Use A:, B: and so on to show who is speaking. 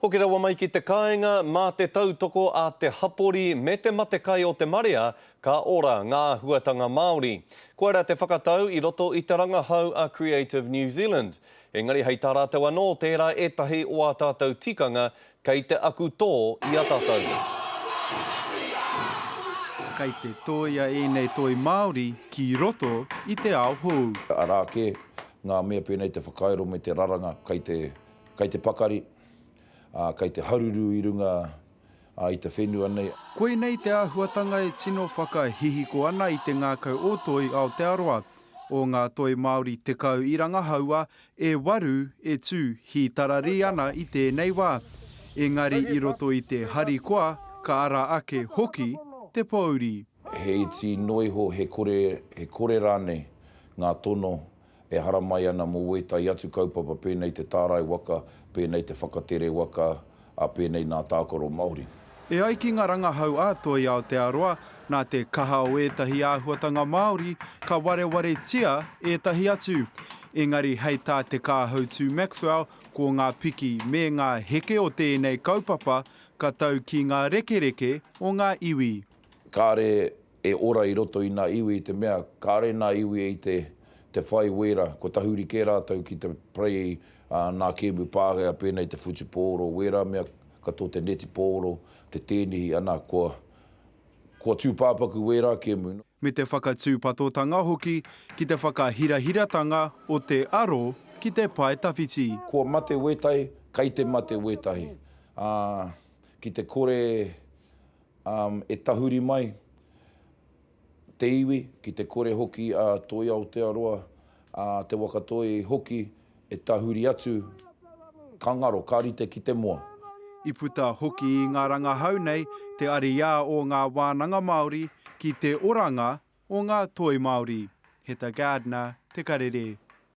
A: Hoki rawa mai ki te kāinga, mā te tautoko a te hapori me te matekai o te marea ka ora ngā āhuatanga Māori. Koirā te whakatau i roto i te rangahau a Creative New Zealand. Engari hei tā rātou anō tērā ētahi o ā tātou tikanga kei te aku tō i a tātou.
B: Kei te tōia ēnei toi Māori ki roto i te ao hou.
C: Arā kē ngā mea pēnei te whakairo me te raranga kei te Kei te pakari, ā, kei te haruru i runga i te whenua nei.
B: Koinei te āhuatanga e tino whakahihiko ana i te ngākau o Toi Aotearoa. O ngā toi Māori 10 i rangahaua, e waru e tū hītararī ana i tēnei wā. Engari i roto i te harikoa ka ara ake hoki te pōuri.
C: He iti noa iho, he kore, he kore rānei ngā tono e haramai ana mō wētahi atu kaupapa pēnei te tārai waka, pēnei te whakatere waka, ā, pēnei nā tākaro Māori.
B: E ai ki ngā rangahau a Toi Aotearoa, nā te kaha o ētahi āhuatanga Māori ka warewaretia ētahi atu. Engari hei tā Te Kāhautū Maxwell, ko ngā piki me ngā heke o tēnei kaupapa ka tau ki ngā rekereke o ngā iwi.
C: Kāre e ora i roto i nā iwi i te mea kāre nā iwi i te te whai wēra, kua tahuri kē rātou ki te play nā kēmu Pākehā pēnei te whutupōro, wērā mea katoa te netipōro, te tēnihi, ana kua kua tūpāpaku wērā kēmu.
B: Me te whakatūpatotanga hoki ki te whakahirahiratanga o te aro ki te pae tawhiti.
C: Kua mate wētahi, kei te mate wētahi, ā, ki te kore E tahuri mai te iwi, ki te kore hoki a Toi Aotearoa, a Te Waka Toi hoki e tahuri atu, ka ngaro, ka rite ki te moa.
B: I puta hoki i ngā rangahau nei te ariā o ngā wānanga Māori ki te oranga o ngā toi Māori. Heta Gardiner, Te Karere.